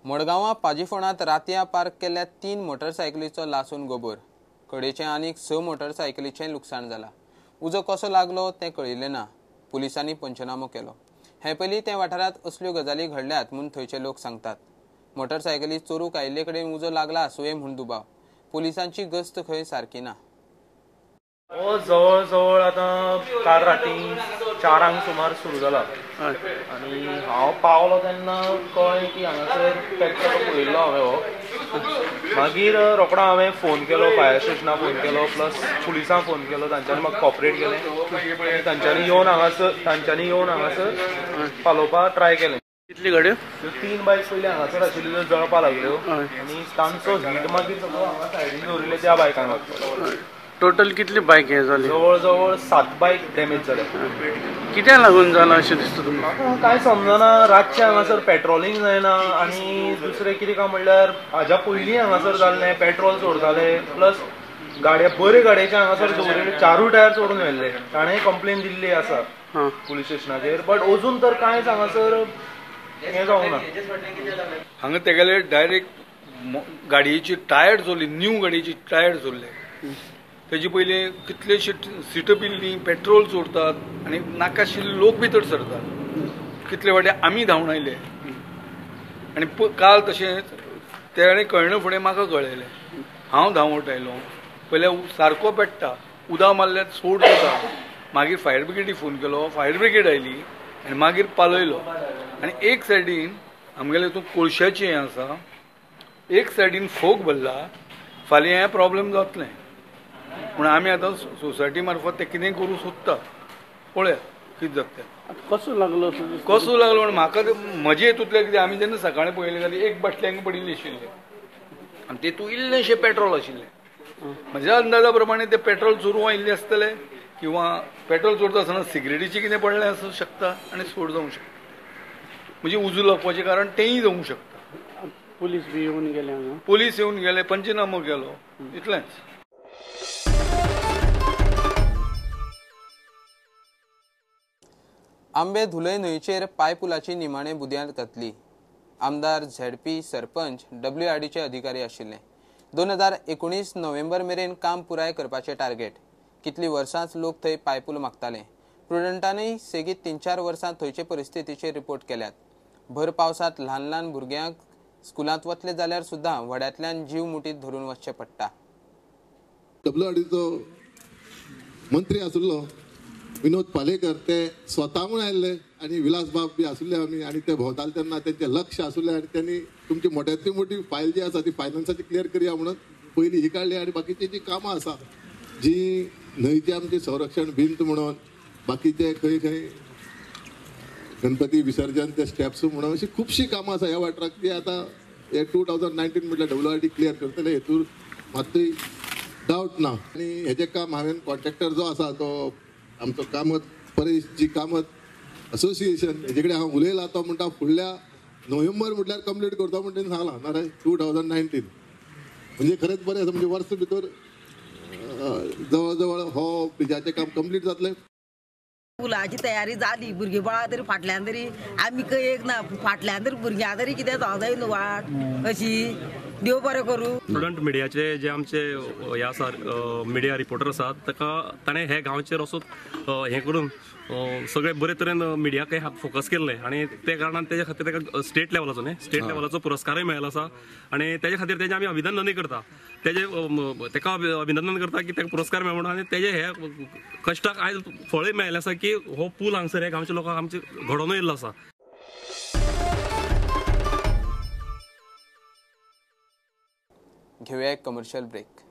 मडगांवां पाजीफोंडांत रातयां पार्क केल्ल्या 3 मोटरसायकलीचो लासून गोबोर. कडेचें आनीक 6 मोटरसायकलीचें लुकसाण जालां. उजो कसो लागलो तें कळिल्लें ना. पुलिसांनी पंचनामो केलो. हे पयलीं त्या वाठारांत असल्यो गजाली घडल्यात म्हूण थंयचे लोक सांगतात. मोटरसायकली चोरूंक आयिल्ले कडेन उजो लागला आसुये म्हूण दुबाव. पुलिसांची गस्त खंय सारकी ना. हो जवळ जवळ आतां काल राती 4 सुमार सुरू जाला आनी हांव पावलो तेन्ना कळ्ळें की हांगासर पेट्रोल पळयल्लो हांवें हो. मागीर रोकडो हांवें फोन केलो, फायर स्टेशनाक फोन केलो, प्लस पुलिसांक फोन केलो. तांच्यांनी म्हाका कॉपरेट केलें. तांच्यांनी येवन हांगासर पालोवपाक ट्राय केलें. कितली गाडयो? त्यो 3 बायक पयलीं हांगासर आशिल्ल्यो त्यो जळपाक लागल्यो आनी तांचो हीट मागीर सगळो हांगा सायडीन दवरिल्ले त्या बायकांक लागलो. टोटल कितली बायक हे जाली? जवळ जवळ 7 बायक डॅमेज जाले. कित्याक लागून जाला अशें दिसता तुमकां? कांय समजना. रातचें हांगासर पेट्रोलिंग जायना आनी दुसरें कितें काय म्हणल्यार हाज्या पयलीं हांगासर जाल्लें पेट्रोल सोडताले, प्लस गाडये बरे गाडयेचे हांगासर दवरिल्ले 4 टायर चोडून व्हेल्ले. ताणें कंप्लेन दिल्ली आसा पुलीस स्टेशनाचेर, बट अजून तर कांयच हांगासर हें जावंक ना. हांगा तेगेले डायरेक्ट गाडयेची टायर चोरली, न्यू गाडयेची टायर चोरले. तेजे पयलीं कितलेशे सिटां पिल्लीं, पेट्रोल चोरतात आनी नाकाशिल्ले लोक भितर सरतात. कितले फावटी आमी धांवन आयले आनी काल तशेंच तेणें कळना फुडें म्हाका कळयलें. हांव धांवट आयलो. पयलें सारको पेट्टा, उदक मारल्यार सोड जाता. मागीर फायर ब्रिगेडीक फोन केलो, फायर ब्रिगेड आयली आनी मागीर पालयलो. आनी एक सायडीन आमगेले हितून कोळशाचें हें आसा, एक सायडीन फोग भरला. फाल्यां हें प्रोब्लेम जातलें म्हूण आमी आतां सोसायटी मार्फत तें कितें करूंक सोदता. पळया कितें जाता तें. कसो लागलो? कसो लागलो म्हण म्हाका म्हजे हितूंतलें कितें, आमी जेन्ना सकाळीं पळयलें जाल्यार एक बाटली हांगा पडिल्ली आशिल्ली आनी तेतूंत इल्लेंशें पेट्रोल आशिल्लें. म्हज्या अंदाजा प्रमाणे तें पेट्रोल चोरूंक आयिल्लें आसतलें किंवा पेट्रोल चोरता आसतना सिगरेटीचें कितें पडलें आसूं शकता आनी स्फोट जावंक शकता. म्हणजे उजो लागपाचें कारण तेंय जावंक शकता. पुलीस बी येवन गेले? पुलीस येवन गेले, पंचनामो केलो, इतलेंच. आंबे धुलय न्हंयचेर पायपुलाची निमाणे बुदयान घातली. आमदार, झेडपी, सरपंच, WRDचे अधिकारी आशिल्ले. 2019 नोव्हेंबर मेरेन काम पुराय करपाचें टार्गेट. कितलीं वर्सांच लोक थंय पायपूल मागताले. प्रुडंटानय सेगीत 3-4 वर्सां थंयचे परिस्थितीचेर रिपोर्ट केल्यात. भर पावसांत ल्हान ल्हान भुरग्यांक स्कुलांत वतले जाल्यार सुद्दां व्हड्यांतल्यान जीव मुठीत धरून वचचें पडटा. WRDचो मंत्री आशिल्लो विनोद पालेकर, ते स्वता म्हूण आयिल्ले आनी विलासबाब बी आशिल्ले आमी, आनी ते भोंवताले तेन्ना तेंचें लक्ष आशिल्लें आनी त्यांनी तुमची मोट्यांतली मोटी फायल जी आसा ती फायनान्साची क्लियर करया म्हणून पयली ही काडली. आनी बाकीची जी कामां आसा जी न्हंयची आमची संरक्षण भिंत म्हणून, बाकीचे खंय खंय गणपती विसर्जन ते स्टेप्स म्हणून, अशी खुबशीं कामां आसा ह्या वाठाराक ती आतां हे 2019 म्हटल्यार WRD clear करतले हेतूर मात्तूय डावट ना. आनी हेजें काम हांवें कॉन्ट्रॅक्टर जो आसा तो आमचो कामत परेश जी कामत असोसिएशन हेजे कडेन हांव उलयलां. तो म्हणटा फुडल्या नोव्हेंबर म्हटल्यार कंप्लीट करता म्हण तेणें सांगलां. नाजाल्यार 2019 म्हणजे खरेंच बरें आसा. म्हणजे वर्स भितर जवळ जवळ हो ब्रिजाचें काम कंप्लीट जातलें. पुलाची तयारी जाली, भुरगीं बाळां तरी फाटल्यान तरी आमी एक ना फाटल्यान तरी भुरग्यां तरी कितें जावं जाय न्हू वाट अशी. देव बरें करूं. स्टुडंट मिडियाचे जे आमचे हे आसा मिडिया रिपोर्टर आसात ताका ताणें हे गांवचेर असो हें करून सगळे बरे तरेन मिडियाक फोकस केल्लें आनी ते कारणान तेज्या खातीर ताका स्टेट लेवलाचो न्ही स्टेट लेवलाचो पुरस्कारय मेळ्ळो आसा आनी तेज्या खातीर तेजें आमी अभिनंदनय करता. तेजे ताका अभिनंदन करता की ताका पुरस्कार मेळ्ळो आनी तेजे हे कश्टाक आयज फळय मेळ्ळें आसा की हो पूल हांगसर हे गांवच्या लोकांक आमचे घडोवन येयल्लो आसा. घेऊया एक कमर्शियल ब्रेक.